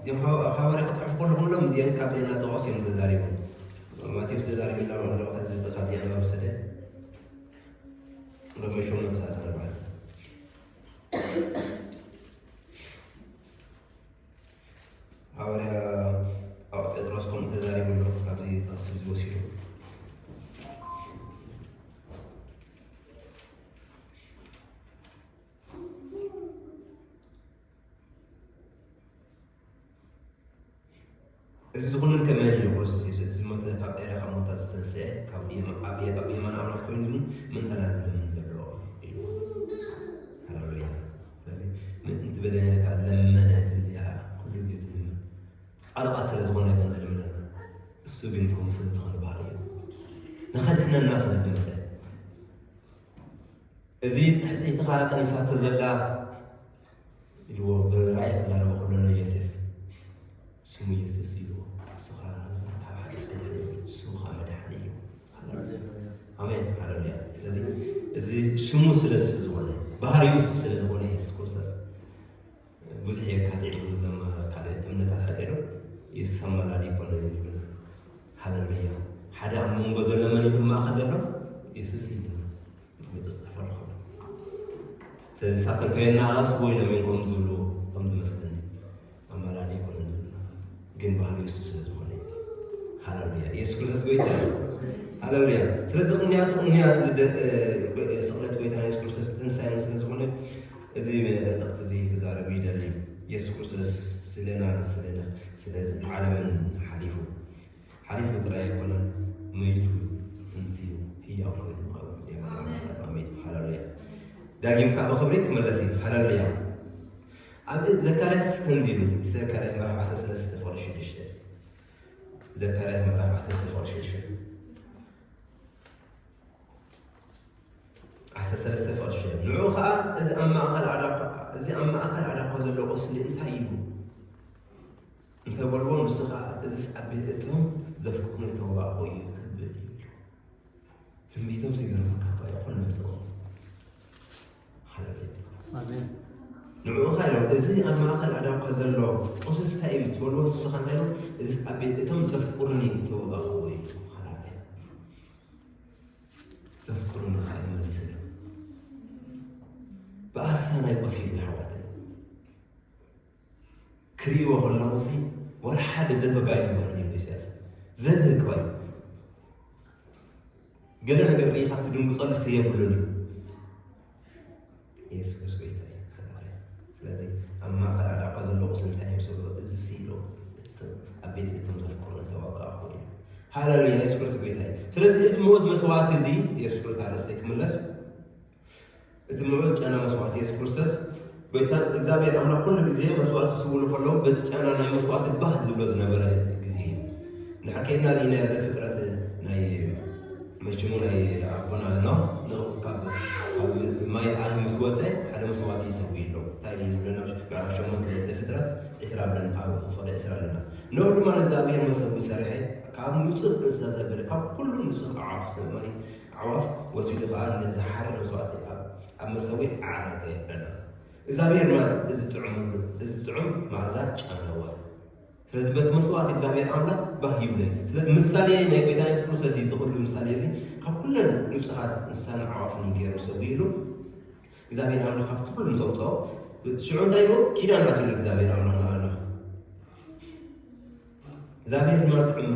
እዚኦም ሃዋ-፣ ኣብ ሃዋርያ ክጽሕፉ ከለኹም ሎም እዚኦም ካብ ዜና ጠቐሱ እዮም ተዛሪቦም። ማቴዎስ ተዛሪቡ ኢልና ንብሎ፣ ካብዚ፣ ካብ ዜና ወሰደ። ሮሜ ሸሞንተ ሰላሳ ኣርባዕተ። ሃዋርያ ጴጥሮስ ከምኡ ተዛሪቡ ኣሎ፣ ኣብዚ ጥቕሲ እዚ ወሲዱ። እዚ ዝኾነን ከመይ ኢሉ ክርስቶስ የሱስ፣ እቲ ዝሞተ ካብ ኤረ ካብ ሞታ ዝተንስአ፣ ካብ የማ-፣ ኣብ የ-፣ ኣብ የማን ኣምላኽ ኮይኑ ምእንታና ዝልምን ዘሎ ኢሉ። ሃሌሉያ። ስለዚ ምእንቲ በደለኛታት ለመነ፣ እቲ እንዲያ ኩሉ ግዜ ዝልምን። ጻድቓት ስለ ዝኾነ ኣይኮን ዝልምነና። እሱ ግን ከምኡ ስለ ዝኾነ ባህሪ እዩ። ንኸድሕነና ስለ ዝመጸ። እዚ ትሕጽይትኻ ቀኒሳቶ ዘላ ኢልዎ ብራእይ ክዛረቦ ከሎ ንዮሴፍ፣ ስሙ የሱስ ኢልዎ። እሱ ኸኣ ካብ ሓጢኣት ከድሕን እዩ። እሱ ኸኣ መድሓኒ እዩ። ኣሜን። ሃሌሉያ። ስለዚ እዚ ስሙ ስለ እሱ ዝኾነ፣ ባህሪኡ እሱ ስለ ዝኾነ የሱስ ክርስቶስ ብዙሕ የካትዕ እዩ። እዞም ካልኦት እምነታት ሓቂ ዶ? የሱስ ኣማላዲ ይኮነን ይብሉና። ሃሌሉያ። ሓደ ኣብ መንጎ ዘሎ መን ይብል ማእከል ዘሎ? የሱስ እዩ። መጽሓፍ ጽሑፍ ኣሎ። ስለዚ ንሳቶም ከየነኣእስዎ ኢሎም እዮም ከም ዝብሉ፣ ከም ዝመስለኒ። ኣማላዲ ይኮነን ዝብሉና። ግን ባህሪ የሱስ ስለ ዝኾነ። ሃሌሉያ። የሱስ ክርስቶስ ጎይታ እዩ። ሃሌሉያ። ስለዚ ቅንያቱ፣ ቅንያት ልደ-፣ እ፣ ስቕለት ጎይታ የሱስ ክርስቶስ ትንሳኤን ስለ ዝኾነ፣ እዚ መልእኽቲ እዚ ክዛረብ ይደሊ። የሱስ ክርስቶስ ስለና፣ ስለና፣ ስለዚ ዓለምን ሓሊፉ፣ ሓሊፉ ጥራይ ኣይኮነን፣ መይቱ፣ ተንሲኡ፣ ህያው ኮይኑ ኣብ የማን ኣምላኽ ተቐሚጡ። ሃሌሉያ። ዳግም ከኣ ብኽብሪ ክምለስ እዩ። ሃሌሉያ። ኣብ ዘካርያስ ከምዚ ኢሉ፣ ዘካርያስ ምዕራፍ ዓሰርተ ሰለስተ ፍቕዲ ሽዱሽተ። ዘካርያስ ምዕራፍ ዓሰርተ ሰለስተ ፍቕዲ ሽዱሽተ። ዓሰርተ ሰለስተ ፍቕዲ ሽዱሽተ። ንዕኡ ኸኣ፣ እዚ ኣብ ማእከል ኣዳኳ፣ እዚ ኣብ ማእከል ኣዳኳ ዘሎ ቁስሊ እንታይ እዩ? እንተ በልዎ፣ ንሱ ኸኣ፣ እዝስ ኣብ ቤት እቶም ዘፍቅሩኒ ዝተባእኹ እዩ ክብል እዩ። ትንቢቶም ሲገርመካ እኳ እዩ፣ ኩሎም ዝጠቕሙ። ሃሌሉያ። ኣሜን። ንዕኡ ኸኣ ኢሎም፣ እዚ ኣብ ማእከል ኣዳኳ ዘሎ ቁስሊ እንታይ እዩ ትበልዎ፣ ንሱ ኸኣ እንታይ ኢሎም፣ እዝስ ኣብ ቤት እቶም ዘፍቅሩኒ ዝተባእኹ እዩ። ሃሌሉያ። ዘፍቅሩኒ ኸኣ እዩ መሊስሎም። ብኣሳናይ ቆሲሉ፣ ኣሕዋተይ። ክርእይዎ ከለኹ ሲ፣ ዋላ ሓደ ዘብህግ ኣይነበረን እዩ ኢሳያስ። ዘብህግ ባይ። ገለ ነገር ርኢኻ ትድንግጸሉ ሲ የብሉን እዩ። የሱስ ክርስቶስ ጎይታ እዩ። ስለዚ ኣብ ማእከል ኣዳኳ ዘሎ ቁስሊ እንታይ እዩ ዝብሎ? እዚ ሲ ኢሉ፣ እቶም ኣብ ቤት እቶም ዘፍቅሩኒ ዝተባእኹ እዩ። ሃሌሉያ፣ የሱስ ክርስቶስ ጎይታ እዩ። ስለዚ እዚ ምዉት መስዋእቲ እዚ፣ የሱስ ክርስቶስ ኣርእስተይ ክምለስ፣ እቲ ምዑት ጨና መስዋእቲ የሱስ ክርስቶስ፣ ጎይታ እግዚኣብሔር ኣምላኽ ኩሉ ግዜ መስዋእቲ ክስውሉ ከለዉ፣ በዚ ጨና ናይ መስዋእቲ ባህ ዝብሎ ዝነበረ ግዜ እዩ። እንድሕር ከይድና ርኢናዮ ዘፍጥረት ናይ መቸሙ ናይ ኣቦና ኖህ፣ ኖህ ካብ፣ ካብ ማይ ኣሪ ምስ ወፀ ሓደ መስዋእቲ ይሰውዩ ኣለዉ። እንታይ እዩ ዝብለና? ምዕራፍ ሸሞንተ ዘፍጥረት ዒስራ ብለን ኣብ ክፍሊ ዒስራ ኣለና። ኖህ ድማ ንእግዚኣብሔር መሰዊ ሰሪሐ፣ ካብ ንጹህ እንስሳ ዘበለ፣ ካብ ኩሉ ንጹህ ኣዕዋፍ ሰማይ ኣዕዋፍ ወሲዱ ኸኣ ነዚ ሓር መስዋእቲ ኣብ፣ ኣብ መሰዊ ኣዕረገ ይብለና። እግዚኣብሔር ድማ እዚ ጥዑም፣ እዚ ጥዑም መኣዛ ጨነወ። ስለዚ በቲ መስዋእቲ እግዚኣብሔር ኣምላኽ ባህ ይብለ። ስለዚ ምሳሌ ናይ ጎይታ የሱስ ክርስቶስ እዩ። እዚ ኩሉ ምሳሌ እዚ ካብ ኩለን ንጹሃት እንስሳን ኣዕዋፍን ገይሩ ሰዊእሉ። እግዚኣብሔር ኣምላኽ ካብቲ ኩሉ ንተውፅኦ ሽዑ እንታይ ኢሉ? ኪዳን ኣትሉ እግዚኣብሔር ኣምላኽ ንኣና። እግዚኣብሔር ድማ ጥዑም፣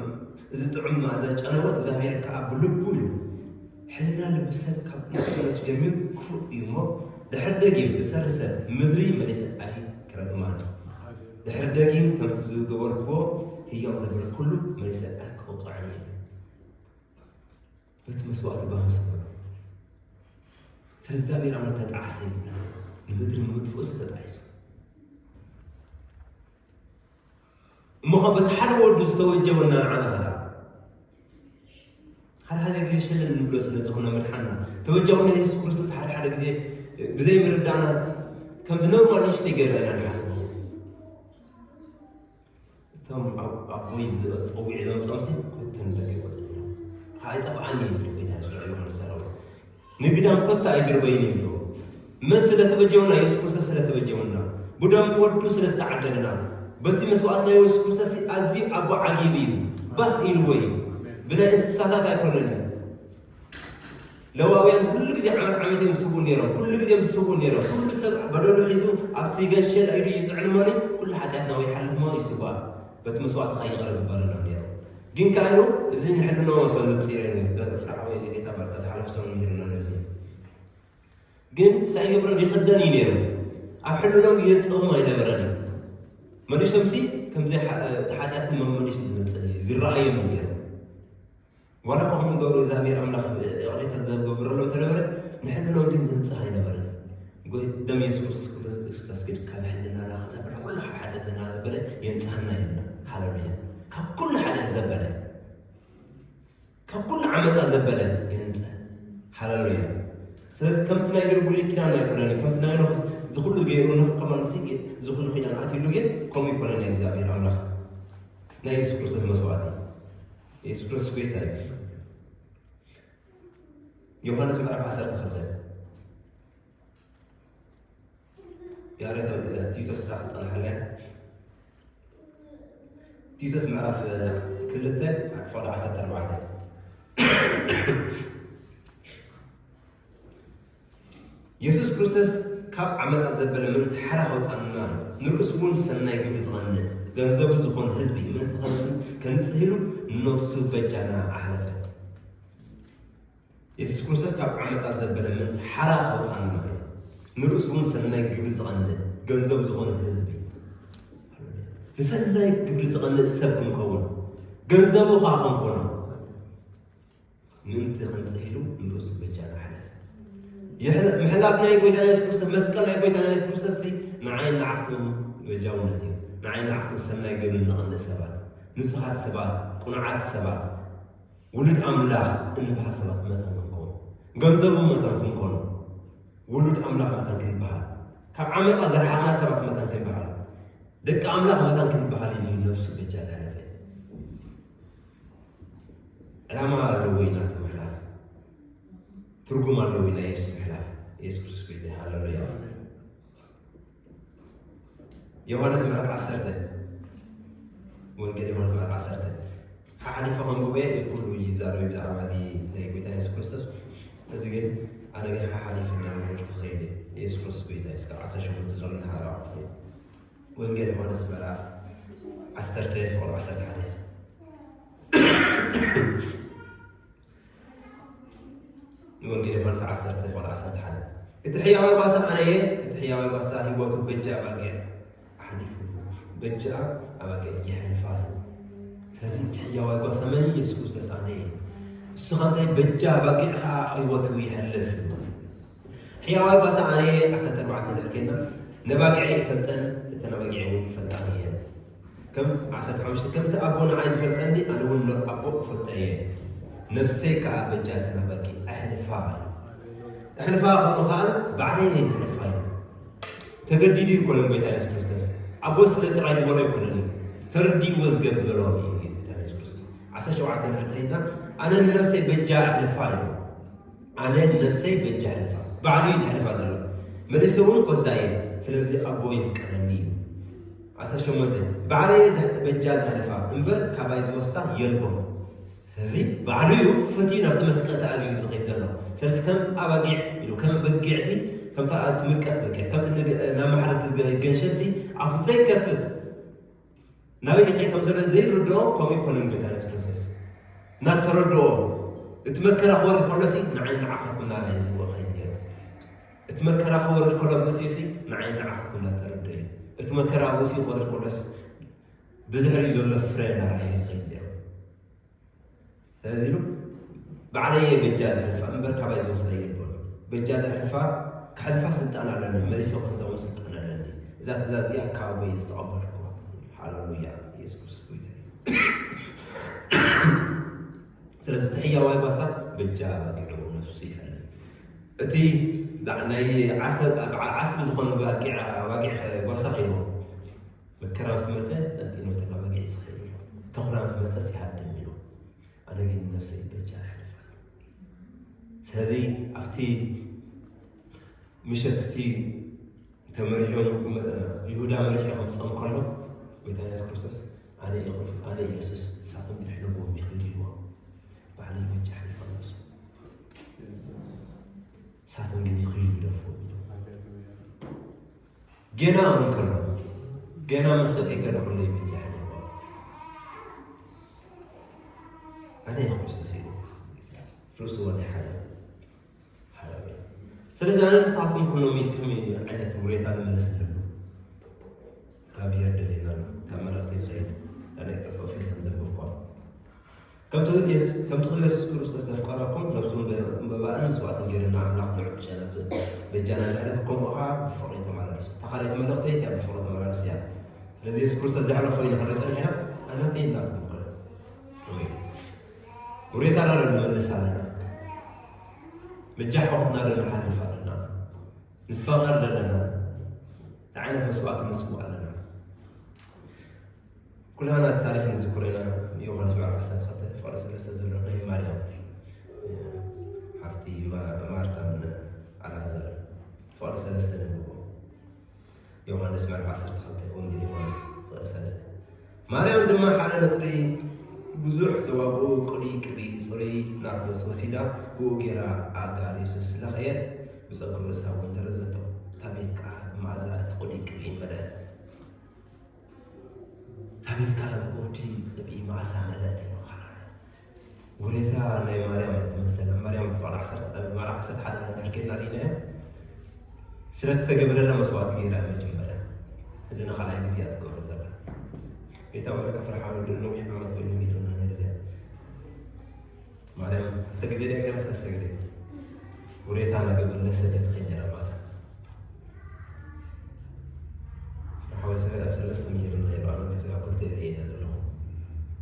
እዚ ጥዑም መኣዛ ጨነወ፣ እግዚኣብሔር ከዓ ብልቡ ኢሉ ሕልና ልቢ ሰብ ካብ ንእስነቱ ጀሚሩ ክፉእ እዩ እሞ፣ ድሕር ደጊም ብሰሪ ሰብ ምድሪ መሊሰ ኣይክረግማን። ድሕር ደጊም ከምቲ ዝገበርክዎ ህያው ዘበለ ኩሉ መሊሰ ኣይክቕጥዖን እየ። በቲ መስዋእቲ ባህ ምስ በሎ፣ ስለ እግዚኣብሔር ኣምላኽ ተጣዕሰ እዩ ዝብል። ንምድሪ ንምጥፍኡስ ተጣይሱ። እሞ ኸ በቲ ሓደ ወዱ ዝተወጀበና ንዓና ኸዳ ሓደ ሓደ ግዜ ሸለል ንብሎ ስለ ዝኾነ መድሓና ተበጃውና የሱስ ክርስቶስ ሓደ ሓደ ግዜ ብዘይ ምርዳእና ከምዚ ኖርማል ንእሽተይ ገይርና ኢና ንሓስቦ። እቶም ኣብ- ኣቦይ ዝ- ጸዊዑ ዘምጾምሲ ኮተን ደቂ ቆጽሉ ከኣ ኣይጠፍኣን እዩ ይብል ጌታ የሱስ ዮሃንስ ሰራዊ ንግዳም ኮታ ኣይድርበይን ይብሎ። መን ስለ ተበጀውና? የሱስ ክርስቶስ ስለ ተበጀውና፣ ብደም ወዱ ስለ ዝተዓደግና፣ በቲ መስዋዕት ናይ የሱስ ክርስቶስ ኣዝዩ ኣቦ ዓጊቡ እዩ። ባህ ኢልዎ እዩ። ብናይ እንስሳታት ኣይኮነን እዩ። ለዋውያን ኩሉ ግዜ ዓመት ዓመት እዮም ዝስውኡ ነይሮም። ኩሉ ግዜ እዮም ዝስውኡ ነይሮም። ኩሉ ሰብ በደሉ ሒዙ ኣብቲ ገንሸል ኢዱ ይጽዕን እሞ ኩሉ ሓጢኣትና ወይ ሓልፍ እሞ ይስዋእ። በቲ መስዋእቲ ከኣ ይቕረ ግበረሎም ነይሩ። ግን ከኣ ኢሉ እዚ ንሕልኖ ከዘጽረ ነይሩ። ፍርዓዊ ጌታ ባርካ ዝሓለፈ ሰሙን ምሂርና ነዚ። ግን እንታይ ይገብረን ይኽደን እዩ ነይሩ። ኣብ ሕልኖም የጽኦም ኣይነበረን እዩ። መሊሶምሲ ከምዚ ሓ- እቲ ሓጢኣት መመሊሱ ዝመጽእ እዩ። ዝረኣዮም እዩ ነይሩ። ዋላ እኳ ከምኡ ገብሩ እግዚኣብሔር ኣምላኽ ይቕሬታ ዘገብረሎም እንተነበረ ንሕልኖም ግን ዘንጽህ ኣይነበረን። ጎይ- ደም የሱስ ክርስቶስ ግን ካብ ሕልናና ከዘበለ ኩሉ ካብ ሓጢኣትና ዘበለ የንጽሃና ኢልና። ሃሌሉያ። ካብ ኩሉ ሓጢኣት ዘበለ ካብ ኩሉ ዓመፃ ዘበለ የንጽህ። ሃሌሉያ። ስለዚ ከምቲ ናይ ድርጉሊ ኪዳን ኣይኮነን። ከምቲ ናይ ኖህ እዚ ኩሉ ገይሩ ኖህ ከማን ሲ እዚ ኩሉ ኪዳን ኣትሉ ግን ከምኡ ይኮነን ናይ እግዚኣብሔር ኣምላኽ ናይ የሱስ ክርስቶስ መስዋእቲ። የሱስ ክርስቶስ ጎይታ እዩ። ዮሃንስ ምዕራፍ ዓሰርተ ክልተ ያሬድ ቲቶስ ሳዕ ጸንሐለያ ቲቶስ ምዕራፍ ክልተ ክፋል ዓሰርተ ኣርባዕተ የሱስ ክርስቶስ ካብ ዓመጻ ዘበለ ምእንቲ ሓራ ከውጻና ንርእሱ እውን ሰናይ ግብሪ ዝቐንእ ገንዘቡ ዝኾነ ህዝቢ ምእንቲ ከንጽህ ኢሉ ንነፍሱ በጃና ኣሕለፈ። የሱስ ክርስቶስ ካብ ዓመጻ ዘበለ ምእንቲ ሓራ ከውጻና ንርእሱ እውን ሰናይ ግብሪ ዝቐንእ ገንዘቡ ዝኾነ ህዝቢ ንሰናይ ግብሪ ዝቐንእ ሰብ ክንከውን ገንዘቡ ከዓ ክንኮኖ ምእንቲ ክንጽህ ኢሉ ንርእሱ በጃና ሓለፈ። ምሕላፍ ናይ ጎይታ ናይ የሱስ ክርስቶስ መስቀል ናይ ጎይታ ናይ ክርስቶስ ንዓይ ንዓኽቱም በጃውነት እዩ። ንዓይ ንዓኽቱም ሰናይ ግብሪ እንቐንእ ሰባት፣ ንጹሃት ሰባት፣ ቁኑዓት ሰባት፣ ውሉድ ኣምላኽ እንበሃል ሰባት መታን ክንከውን፣ ገንዘቡ መታን ክንኮኖ፣ ውሉድ ኣምላኽ መታን ክንበሃል፣ ካብ ዓመፃ ዝረሓቕና ሰባት መታን ክንበሃል፣ ደቂ ኣምላኽ መታን ክንበሃል ኢሉ ነብሱ በጃ ዝሓለፈ። ዕላማ ኣለዎ እዩ ናቱ ምሕላፍ። ትርጉም ኣለዎ እዩ ናይ የሱስ ምሕላፍ። የሱስ ክርስቶስ ጎይታ እዩ። ሃሌሉያ። ዮሃንስ ምዕራፍ ዓሰርተ ወንጌል ዮሃንስ ምዕራፍ ዓሰርተ ሓሓሊፈ ከንብቦ እየ። ኩሉ ይዛረብ ብዛዕባ እቲ ናይ ጎይታ የሱስ ክርስቶስ። እዚ ግን ኣነ ግን ሓሓሊፈ እናመልኩ ክኸይድ እየ። የሱስ ክርስቶስ ጎይታ እዩ። እስከ ዓሰርተ ሸሞንተ ዘሎ ንሓራ ክኸይድ ወንጌል ዮሃንስ ምዕራፍ ዓሰርተ ፍቕሪ ዓሰርተ ሓደ ንወንጌል ዮሃንስ ዓሰርተ ፍቕሪ ዓሰርተ ሓደ እቲ ሕያዋይ ጓሳ ኣነ እየ፣ እቲ ሕያዋይ ጓሳ ህይወቱ በጃ ኣባጊዕ ኣሕሊፉ በጃ ኣባጊዕ የሕልፋ እዩ። ስለዚ እቲ ሕያዋይ ጓሳ መን? የሱስ ክርስቶስ ኣነ እየ። ንስኻ እንታይ በጃ ኣባጊዕ ኸዓ ህይወቱ የሕልፍ። ሕያዋይ ጓሳ ኣነ ዓሰርተ ኣርባዕተ ንሕኬና ነባጊዐ ይፈልጠን እተን ኣባጊዐ እውን ይፈልጣን እየን። ከም ዓሰርተ ሓሙሽተ ከምቲ ኣቦ ንዓይ ዝፈልጠኒ ኣነ እውን ኣቦ እፈልጠ እየ። ነፍሰይ ከዓ በጃ እተን ኣባጊዕ ኣሕልፋ እዩ። ኣሕልፋ ከምኡ ከዓ ባዕለይ ናይ ዘሕልፋ እዩ። ተገዲዱ ይኮነን ጎይታ የሱስ ክርስቶስ ኣቦ ስለ ጥራይ ዝበሎ ይኮነን እዩ። ተረዲእዎ ዝገብሮ እዩ ጎይታ የሱስ ክርስቶስ። ዓሰርተ ሸውዓተ ንሕተይና ኣነ ንነፍሰይ በጃ ኣሕልፋ እዩ። ኣነ ንነፍሰይ በጃ ሕልፋ ባዕሉ እዩ ዘሕልፋ ዘሎ። መሊሰ እውን ኮስዳ እየ፣ ስለዚ ኣቦ የፍቅረኒ እዩ። ዓሰርተ ሸሞንተ ባዕለየ በጃ ዘሕልፋ እምበር ካባይ ዝወስዳ የልቦን። ስለዚ ባዕሉ እዩ ፈትዩ ናብቲ መስቀል ተኣዚዙ ዝኸይድ ዘሎ። ስለዚ ከም ኣባጊዕ ኢሉ ከም በጊዕ ሲ ከምታ ትምቀስ በጊዕ ከምቲ ናብ ማሕረት ገንሸልሲ ኣፉ ዘይከፍት ናበይ ይኸይድ ከም ዘሎ ዘይርድኦ ከምኡ ይኮነን። ጎይታ የሱስ ክርስቶስ እናተረድኦ እቲ መከራ ክወርድ ከሎሲ ንዓይ ንዓኻትኩም እናበለ ዝብኦ ኸይድ ነይሩ። እቲ መከራ ክወርድ ከሎ ኣብ ርእሲኡሲ ንዓይ ንዓኻትኩም እናተረድኦ እዩ። እቲ መከራ ኣብ ርእሲኡ ክወርድ ከሎስ ብድሕሪኡ ዘሎ ፍረ እናረኣየ ዝኸይድ ነይሩ። ስለዚ ኢሉ ባዕለየ በጃ ዘሕልፋ እምበር ካባይ ዝወስዳ የልቦን። በጃ ዘሕልፋ ክሕልፋ ስልጣን ኣለኒ፣ መሊሰ ክወስዳ እውን ስልጣን ኣለኒ። እዛ ትእዛዝ እዚኣ ካብ ኣቦይ ዝተቐበልኩ። ሃሌሉያ፣ ኢየሱስ ክርስቶስ ጎይታ እዩ። ስለዚ እቲ ሕያዋይ ጓሳ በጃ ኣባጊዑ ነፍሱ ይሕልፍ። እቲ በዓ-፣ ናይ ዓሰብ፣ በዓል ዓስቢ ዝኾነ ባጊዕ፣ ኣባጊዕ ጓሳ ኸይኑ መከራ ምስ መጸ ጠንጢኑ ነተን ኣባጊዕ እዩ ዝኸይድ። ተኹላ ምስ መጸስ ይሃድም ኢሉ። ኣነ ግን ነፍሰይ በጃ የሕልፋ። ስለዚ ኣብቲ ምሸት እቲ ተመሪሖም፣ ይሁዳ መሪሑ ከም ዝጸም ከሎ፣ ጎይታ የሱስ ክርስቶስ፣ "ኣነ ኢኹ፣ ኣነ ኢየሱስ፣ ንሳቶም ግን ሕደግዎም" ይኽእል ኢልዎ። ባዕለይ በጃ የሕልፋ ነፍሱ። ንሳቶም ግን ይኽእል ይደፍዎም ኢሉ። ጌና እውን ከሎ፣ ጌና መሰል ከይከደ ኩሉ ይበጃ ይሕልዎ። ኣነ ኢኹ ክርስቶስ ኢሉ። ርእሱ ወደ ሓደ። ሃሌሉያ። ስለዚ ኣነ ንስኻትኩም ኩሎም ከመይ ዓይነት ውሬታ ንመለስ ኣለና። ካብ ብሄር ደሌና ኣሎ። ካብ መልእኽቲ ይኸይድ። ኣነ ኤፌሶን ዘንበብኳ። ከምቲ የስ-፣ ከምቲ የሱስ ክርስቶስ ዘፍቀረኩም ነፍሱ መባእን መስዋእትን ገይሩ ንኣምላኽ ንዕዱ ሸነቱ በጃና ዘሕለፈ ከምኡ ኸዓ ብፍቕሪ ተመላለሱ። እታ ካልኣይቲ መልእኽተይ እያ፣ ብፍቕሪ ተመላለሱ እያ። ስለዚ የሱስ ክርስቶስ ዘሕለፎ ኢና ክንርኢ ጸኒሕና፣ ኣናተይ እናትኩም ከ? ኣሜን። ውሬታና ዶ ንመልስ ኣለና? ምጃ ሕዋትና ዶ ንሓልፍ ኣለና? ንፋቐር ዘለና? እንታይ ዓይነት መስዋእቲ ንስውእ ኣለና? ኩላና እቲ ታሪኽ ንዝክሮ ኢና። ዮሃንስ ምዕራፍ ዓሰርተ ክልተ ፍቕሪ ሰለስተ ዘሎ ናይ ማርያም፣ ሓፍቲ ማ-፣ ማርታን ኣልዓዛርን ፍቕሪ ሰለስተ ነንብቦ። ዮሃንስ ምዕራፍ ዓሰርተ ክልተ፣ ወንጌል ዮሃንስ ፍቕሪ ሰለስተ። ማርያም ድማ ሓደ ነጥሪ ብዙሕ ዘዋግኡ ቅዱይ ቅብኢ ጽሩይ ናርዶስ ወሲዳ፣ ብኡ ገይራ ኣእጋር የሱስ ለኸየት፣ ብጸጉሪ ርእሳ እውን ደረዘቶ። እታ ቤት ከኣ ብመኣዛ እቲ ቅዱይ ቅብኢ መለአት። እታ ቤት ከኣ ብቅዱይ ቅብኢ መኣዛ መለአት። ወሬታ ናይ ማርያም እያ ትመልሰላ። ማርያም ብፍቕሪ ዓሰርተ፣ ኣብ ማርያም ዓሰርተ ሓደ እንድሕር ኬድና ርኢናዮ፣ ስለቲ ተገበረላ መስዋእቲ ገይራ እያ መጀመርያ። እዚ ንኻልኣይ ግዜ እያ ትገብሮ ዘላ። ጌታ ባረከ ፍርሓ ወዲ ነዊሕ ዓመት ኮይኑ ሚድርና ነይሩ እዚኣ። ማርያም ክልተ ግዜ ድያ ገይራ? ሰለስተ ግዜ። ውሬታ ነገብር ለሰተ ትኸይድ ነይራ ማለት። ሓወይ ሰገድ ኣብ ሰለስተ ሚድርና ነይሩ፣ ኣነ ክልተ እየ ዘለኹ።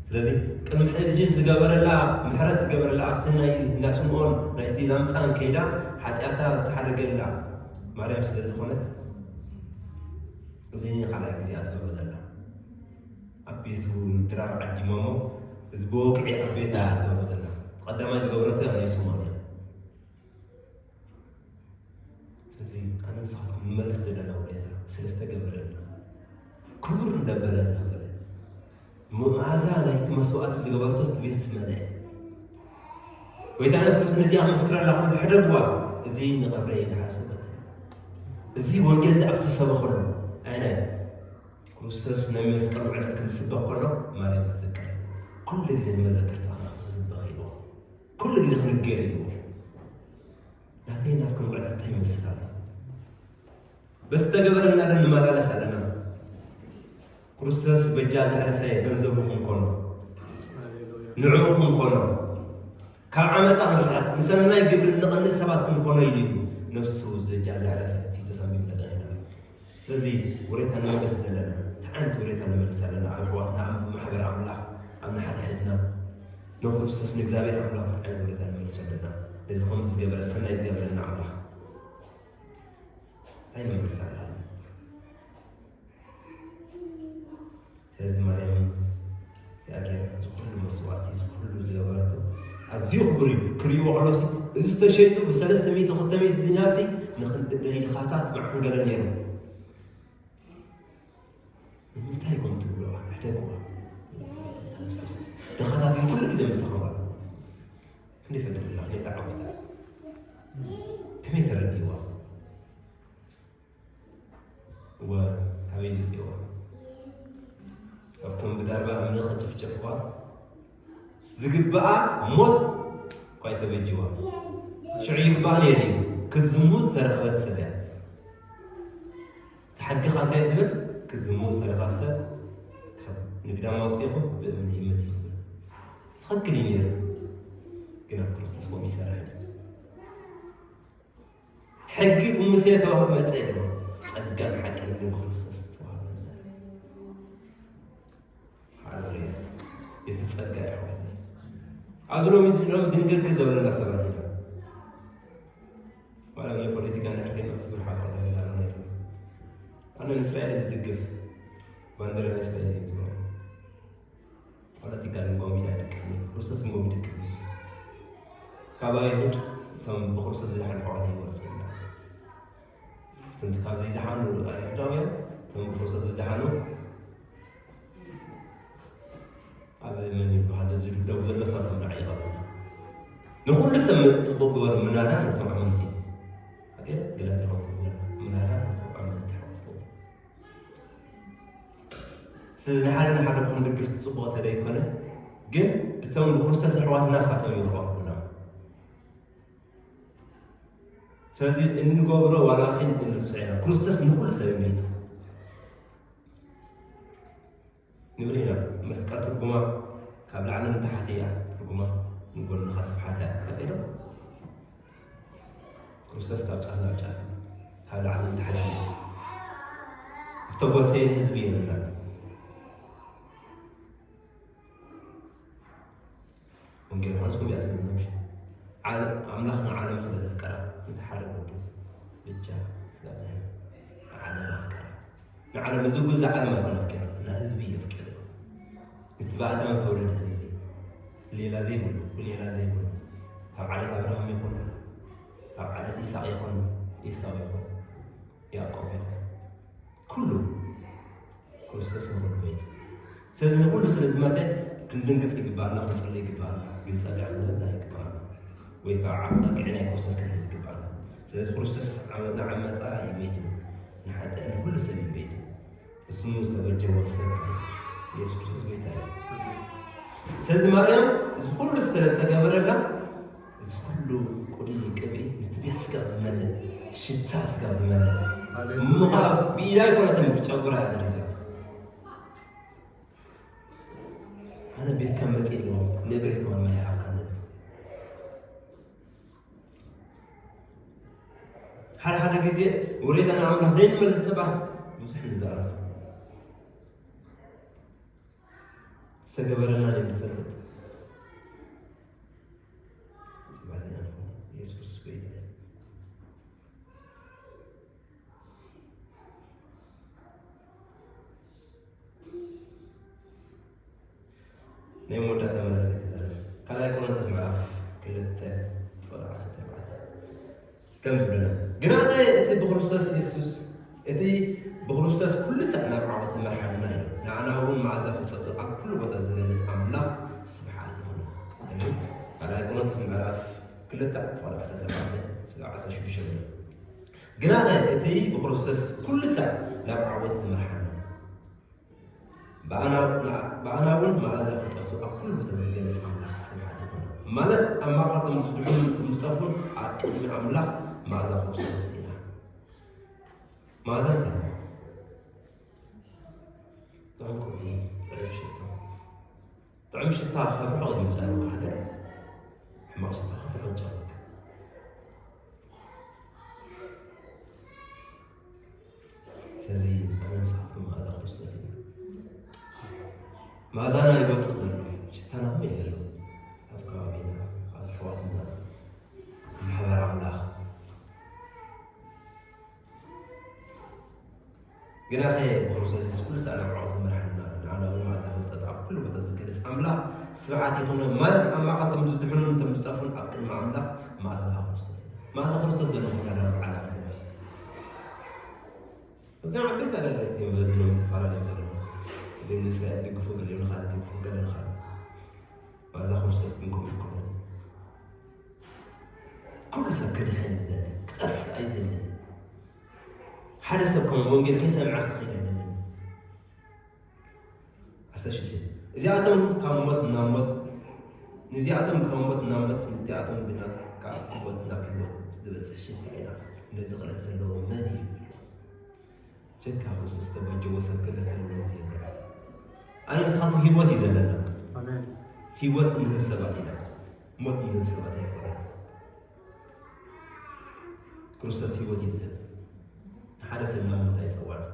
ስለዚ ቅድሚ ሕጂ ዝገበረላ፣ ምሕረት ዝገበረላ ኣብቲ ናይ እንዳ ስምዖን ናይቲ ላምጻን ከይዳ ሓጢኣታ ዝተሓደገላ ማርያም ስለ ዝኾነት፣ እዚ ካልኣይ ግዜ እያ ትገብሮ ዘላ። ኣብ ቤቱ ድራር ዓዲሞሞ፣ እዚ ብወግዒ ኣብ ቤታ እያ ትገብሮ ዘላ። ቀዳማይ ዝገበረቶ ኣብ ናይ ስምዖን እያ። ስለዚ ኣነ ንስኻትኩም ንመለስ ዘለና ውለታ ስለ ዝተገበረልና፣ ክቡር እንደበለ ዝኸበረ መኣዛ ናይቲ መስዋእቲ ዝገበረቶ እቲ ቤት ዝመልአ። ጎይታ የሱስ ክርስቶስ ነዚኣ መስክረላ ኹም ሕደግዋ። እዚ ንቐብረይ ዝሓሰበት፣ እዚ ወንጌል እዚ ኣብ ተሰበኸሉ፣ ኣነ ክርስቶስ ናይ መስቀል ውዕለት ከም ዝስበኽ ከሎ ማርያም ትዝክር። ኩሉ ግዜ ንመዘክርታ ኣምላኽ ዝስበኽ ኢልዎ። ኩሉ ግዜ ክንገር ኢልዎ። ናተይ ናትኩም ውዕለት እንታይ ይመስል ኣሎ? በዚ ተገበረልና ዶ ንመላለስ ኣለና? ክርስቶስ በጃ ዘሕለፈ ገንዘቡ ክንኮኖ፣ ንዕኡ ክንኮኖ፣ ካብ ዓመፃ ክንርሕቕ፣ ንሰናይ ግብሪ እንቐንስ ሰባት ክንኮኖ ኢሉ እዩ ነብሱ በጃ ዘሕለፈ። ቲቶስ ኣንቢብና ጸኒሕና። ስለዚ ውሬታ ንመልስ ዘለና፣ እንታይ ዓይነት ውሬታ ንመልስ ኣለና? ኣብ ኣሕዋትና፣ ኣብ ማሕበር ኣምላኽ፣ ኣብ ንሓድሕድና፣ ንክርስቶስ ንእግዚኣብሔር ኣምላኽ እንታይ ዓይነት ውሬታ ንመልስ ኣለና? ነዚ ከምዚ ዝገበረ፣ ሰናይ ዝገበረልና ኣምላኽ እንታይ ንመልስ ኣለና? ስለዚ ማርያም እዚኣ ገይራ፣ እዚ ኩሉ መስዋእቲ፣ እዚ ኩሉ ዝገበረቶ ኣዝዩ ክቡር እዩ። ክርእይዎ ከለሲ፣ እዚ ተሸይጡ ብሰለስተ ሚእቲ፣ ክልተ ሚእቲ ዲናር ሲ ንኽን-፣ ንድኻታት መዓንገለ ነይሩ። ንምንታይ ኮን ትብልዋ? ሕደግዋ። ድኻታት እዩ ኩሉ ግዜ ምሳኹም ኣሎ። ክንደይ ፈጢሩላ፣ ክንደይ ተዓዊታ። ከመይ ተረዲእዋ? ወ-፣ ካበይ ይውፅእዋ? ካብቶም ብዳርባ እምኒ ከጨፍጨፍዋ ዝግብኣ ሞት እኳ ኣይተበጅዋ። ሽዑ ይግብኣ ነይሩ እዩ። ክትዝሙት ዝተረኸበት ሰብ እያ። እቲ ሕጊ ኸ እንታይ ዝብል? ክትዝሙት ዝተረኸበ ሰብ ካብ ንግዳም ኣውፂእኹም ብእምኒ ይመት እዩ ዝብል። ትኽክል እዩ ነይሩ። ግን ኣብ ክርስቶስ ከምኡ ይሰርሕ እዩ። ሕጊ ብሙሴ ተዋህብ መጸ ኢሉ፣ ጸጋን ሓቅን ግን ብክርስቶስ ተዋህበና። ሃሌሉያ። የሱስ ጸጋ እዩ ኣሕዋተይ። ኣብዚ ሎሚ፣ ሎሚ ድንግርግር ዘበለና ሰባት ኢና። ዋላ ናይ ፖለቲካ እንድሕር ኮይና ምስ ብርሓ ቆልዓ ይዛረብ ነይሩ። ኣነ ንእስራኤል እየ ዝድግፍ፣ ባንዴራ ናይ እስራኤል እየ ዝገብር። ፖለቲካ ንጎም ኢላ ይድቅኒ፣ ክርስቶስ ንጎም ይድቅኒ። ካብ ኣይሁድ እቶም ብክርስቶስ ዝደሓኑ ኣሕዋት ይበልጹ። እቶም ካብ ዘይደሓኑ ኣይሁዳውያን፣ እቶም ብክርስቶስ ዝደሓኑ ኣብ መን ይበሃል ዝድብደቡ ዘሎ ሳቶም ንዓይ ይቐርቡ። ንኹሉ ሰብ ጽቡቕ ግበር ምናዳ ነቶም ኣመንቲ። ሓቂ ገላትያ ከምኡ ምናዳ ነቶም ኣመንቲ ሓወስዎ። ስለዚ ንሓደ ንሓደ ክንድግፍ ጽቡቕ ተደይኮነ፣ ግን እቶም ብክርስቶስ ኣሕዋትና ሳቶም ይረኽቡና። ስለዚ እንገብሮ ዋላ ሲ እንርስዕ ኢና። ክርስቶስ ንኹሉ ሰብ እዩ መይቱ። ንብል ኢና። መስቀል ትርጉማ ካብ ላዕሊ ንታሕቲ እያ። ትርጉማ ንጎንኻ ስፍሓታ እያ። ሓቂ ዶ? ክርስቶስ ካብ ጫፍ ናብ ጫፍ፣ ካብ ላዕሊ ንታሕቲ ዝተጓሰየ ህዝቢ የብልናን። ወንጌል ዮሃንስ ከምኡ እያ ትብል። ምሽ ዓለ-፣ ኣምላኽ ንዓለም ስለ ዘፍቀራ፣ ነቲ ሓደ ወዱ ብቻ ስጋብ ዝህብ ንዓለም ኣፍቀራ። ንዓለም፣ እዚ ግዙእ ዓለም ኣይኮነ ኣፍቂሩ፣ ንህዝቢ እዩ ኣፍቂሩ። እቲ ብኣዳም ዝተወለደ ህዝቢ፣ ሌላ ዘይብሉ፣ ብሌላ ዘይብሉ፣ ካብ ዓሌት ኣብርሃም ይኹን፣ ካብ ዓሌት ይስሐቅ ይኹን፣ ኤሳው ይኹን፣ ያዕቆብ ይኹን፣ ኩሉ ክርስቶስ ንኹሉ መይቱ። ስለዚ ንኹሉ ስለ ዝመተ ክንድንግጽ ይግባኣና፣ ክንጽሊ ይግባኣና። ግን ጸግዒ ንብዛ ይግባኣና፣ ወይ ከዓ ጸግዒ ናይ ክርስቶስ ክንሕዝ ይግባኣና። ስለዚ ክርስቶስ ዓመ-፣ ንዓመጻ እዩ መይቱ፣ ንሓጢኣት ንኹሉ ሰብ እዩ መይቱ። ብስሙ ዝተበጀወ ሰብ ኢየሱስ ክርስቶስ ጎይታ እዩ። ስለዚ ማርያም እዚ ኩሉ ስለ ዝተገበረላ፣ እዚ ኩሉ ቁዲ ቅብኢ፣ እቲ ቤት ስጋብ ዝመልእ፣ ሽታ ስጋብ ዝመልእ፣ ሃሌሉያ። እሞ ኸዓ ብኢዳ ኣይኮነትን፣ ብጨጉራ እያ ደሪዛ። ኣነ ቤትካ መፅእ ኣለኹ፣ ንእግረይ ከማን ማይ ይሃብካ ንብል። ሓደ ሓደ ግዜ ውሬታ ንኣምላኽ ዘይንመልስ ሰባት ብዙሕ ንዛረብ። ዝተገበረልና ዘይንፈልጥ። ጽባሕ ዜና ንኹን። የሱስ ጎይታ እዩ። ናይ መወዳእታ መልእኽቲ ክዛረብ። ካልኣይ ቆሮንቶስ ምዕራፍ ክልተ ቁጽሪ ዓሰርተ ኣርባዕተ። ከም ዝብለና። ግና እቲ ብክርስቶስ የሱስ፣ እቲ ብክርስቶስ ኩሉ ሳዕ ናብ ዓወት ዝመርሓና እዩ። ንዓና እውን መኣዛ ፍልጠቱ ኣብ ኩሉ ቦታ ዝገልጽ ኣምላኽ ስብሓት ይኹን። እሺ? ካልኣይ ቆሮንቶስ ምዕራፍ ክልተ ቁጽሪ ዓሰርተ ኣርባዕተ ስጋብ ዓሰርተ ሽዱሽተ ዘሎ። ግና እቲ ብክርስቶስ ኩሉ ሳዕ ናብ ዓወት ዝመርሓና፣ ብኣና፣ ብኣና እውን መኣዛ ፍልጠቱ ኣብ ኩሉ ቦታ ዝገለጽ ኣምላኽ ስብሓት ይኹን። ማለት ኣብ ማእከል እቶም ዝድሕኑን እቶም ዝጠፍኡን ኣብ ቅድሚ ኣምላኽ መኣዛ ክርስቶስ ኢና። መኣዛ እንታይ? ጥዑም ቅዲ፣ ጥዑም ሽቶ። ጥዑም ሽታ ካብ ርሑቕ እዩ ዝመጸና፣ ሓደ ሕማቕ ሽታ ካብ ርሑቕ ይጨበጥ። ስለዚ ኣነ ንስኻትኩም መኣዛ ክርስቶስ ኢና። መኣዛና ይወጽእ ዘሎ፣ ሽታና ከመይ ዘሎ? ኣብ ከባቢና፣ ኣብ ኣሕዋትና፣ ኣብ ማሕበር ኣምላኽ። ግናኸ ብክርስቶስ የሱስ ኩሉ ሳዕ ናብ ዓወት ዝመርሓና፣ ንዓና እውን መኣዛ ፍልጠት ኣብ ኩሉ ቦታ ዝገልጽ ኣምላኽ ስብሓት ይኹኖ። ማለት ኣብ ማእከል እቶም ዝድሕኑን እቶም ዝጠፍኡን ኣብ ቅድሚ ኣምላኽ መኣዛ ክርስቶስ እዩ። መኣዛ ክርስቶስ ዘለኹም ናብ ዓለም። እዞም ዓበይቲ ኣገልገልቲ እዮም በዚ ሎሚ ተፈላለዮም ዘለዉ። ገሊኦም ንእስራኤል ይድግፉ፣ ገሊኦም ንኻልእ ይድግፉ፣ ገለ ንኻልእ። መኣዛ ክርስቶስ ግን ከምኡ ኣይኮነን። ኩሉ ሰብ ክድሕን ይደሊ፣ ክጠፍእ ኣይደልን። ሓደ ሰብ ከም ወንጌል ከይሰምዐ ክኸይድ ኣይደልን። ዓሰርተ ሽዱሽተ። እዚኣቶም ካብ ሞት ናብ ሞት፣ ንዚኣቶም ካብ ሞት ናብ ሞት፣ ንዚኣቶም ግና ካብ ህይወት ናብ ህይወት ዝበጽሕ ሽታ ኢና። ነዚ ክእለት ዘለዎ መን እዩ? ኢሉ። ጀካ ክርስቶስ ተበጀዎ ሰብ ክእለት ዘለዎ ነዚ የለን። ኣነ ንስኻትኩም ህይወት እዩ ዘለና። ኣሜን። ህይወት እንህብ ሰባት ኢና። ሞት እንህብ ሰባት ኣይኮነን። ክርስቶስ ህይወት እዩ ዝህብ። ንሓደ ሰብ ናብ ሞት ኣይጸውዐን።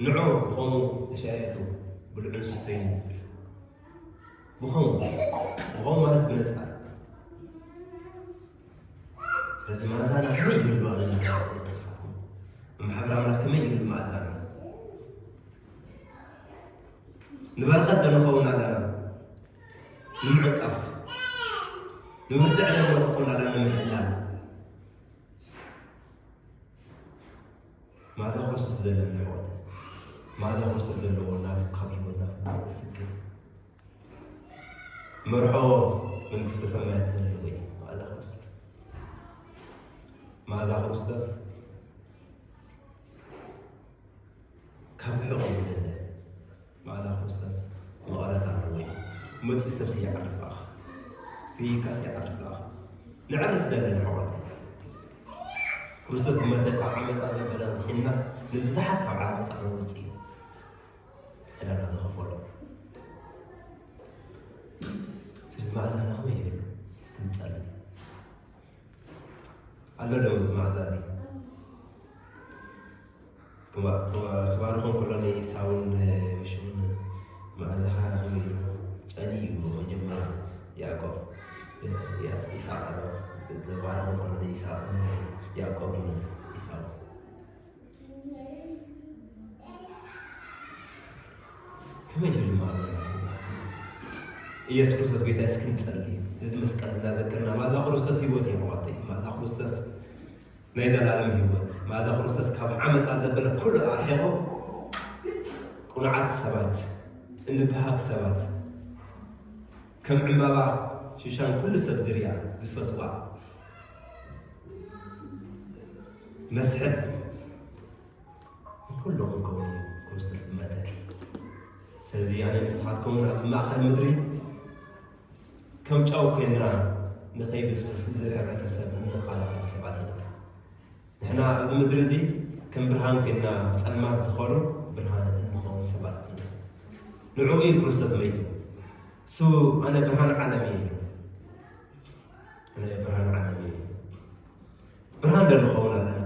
ንዑ ብኸምኡ ተሻየጡ፣ ብልዑን ስተዩን ዝብል። ብኸምኡ፣ ብኸምኡ ማለት ብነጻ። ስለዚ መኣዛና ከመይ ይህሉ ኣነ ንሓዋት መጽሓፍኩም? እምሓብር ኣምላኽ ከመይ ይህሉ መኣዛና? ንበረኸት ዶ ንኸውን ኣለና? ንምዕቃፍ። ንብርትዕ ዶ ንኸውን ኣለና? ንምሕላል። መኣዛ ክርስቶስ ዘለና ኣሕዋት፣ መኣዛ ክርስቶስ ዘለዎ ናብ ካብ ህይወትና ዘስግር መርሖ መንግስተ ሰማያት ዘለዎ እዩ። መኣዛ ክርስቶስ፣ መኣዛ ክርስቶስ ካብ ርሑቕ እዩ ዝደለ። መኣዛ ክርስቶስ መቐረት ኣለዎ እዩ። መፂኡ ሰብሲ ይዓርፍ ለኣኽ፣ ርኢካስ ይዓርፍ ለኣኽ። ንዕርፍ ደለና ኣሕዋት፣ ክርስቶስ ዝመተ ካብ ዓመፃ ዘበለ ድሒንናስ ንብዙሓት ካብ ዓመፃ ከነውፅእ እዩ ዕዳና ዝኸፈሎ። ስለዚ መኣዛና ከመይ ይህሉ? ክንጸሊ ኣሎ ዶ እዚ መኣዛ እዚ? ክባ-፣ ክባ-፣ ክባርኾም ከሎ ንኢሳውን ምሽውን መኣዛኻ ከመይ ኢሉ ጨሊ እዩ መጀመርያ ያዕቆብ፣ ያ-፣ ኢሳቅ፣ ክባርኾም ከሎ ንኢሳቅ፣ ያዕቆብን ኢሳውን። ከመይ ኢሉ መኣዛ ናቱ? ኢየሱስ ክርስቶስ ጎይታ እዩ። እስኪ ንጸሊ። እዚ መስቀል እናዘከርና፣ መኣዛ ክርስቶስ ህይወት እዩ ኣሕዋተይ። መኣዛ ክርስቶስ ናይ ዘላለም ህይወት። መኣዛ ክርስቶስ ካብ ዓመጻ ዘበለ ኩሉ ኣርሒቑ፣ ቅኑዓት ሰባት፣ እንብሃግ ሰባት፣ ከም ዕምባባ ሽሻን ኩሉ ሰብ ዝርያ ዝፈትዋ መስሕብ ኩሉ ክንከውን እዩ ክርስቶስ ዝመተ። ስለዚ ኣነ ንስኻትኩም እውን ኣብ ማእኸል ምድሪ ከም ጨው ኮይንና ንኸይብስብስ እዚ ሕብረተሰብ እንኸላኸል ሰባት ኢና። ንሕና ኣብዚ ምድሪ እዚ ከም ብርሃን ኮይንና ጸልማት ዝኾኑ ብርሃን እንኸውን ሰባት ኢና። ንዕኡ እዩ ክርስቶስ መይቱ። እሱ ኣነ ብርሃን ዓለም እየ ኢሉ። ኣነ ብርሃን ዓለም እየ። ብርሃን ዶ ንኸውን ኣለና?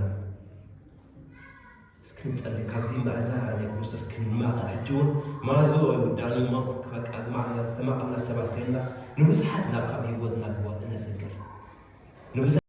እስኪ ንጸሊ፣ ካብዚ መኣዛ ናይ ክርስቶስ ክንማቐል። ሕጂ እውን መኣዝኡ ኣይውዳእን እዩ እሞ፣ በቃ፣ እዚ መኣዛ ዝተማቐልና ሰባት ኮይንናስ፣ ንብዙሓት ናብ ካብ ህይወት ናብ ህይወት እነስግር። ንብዙሓት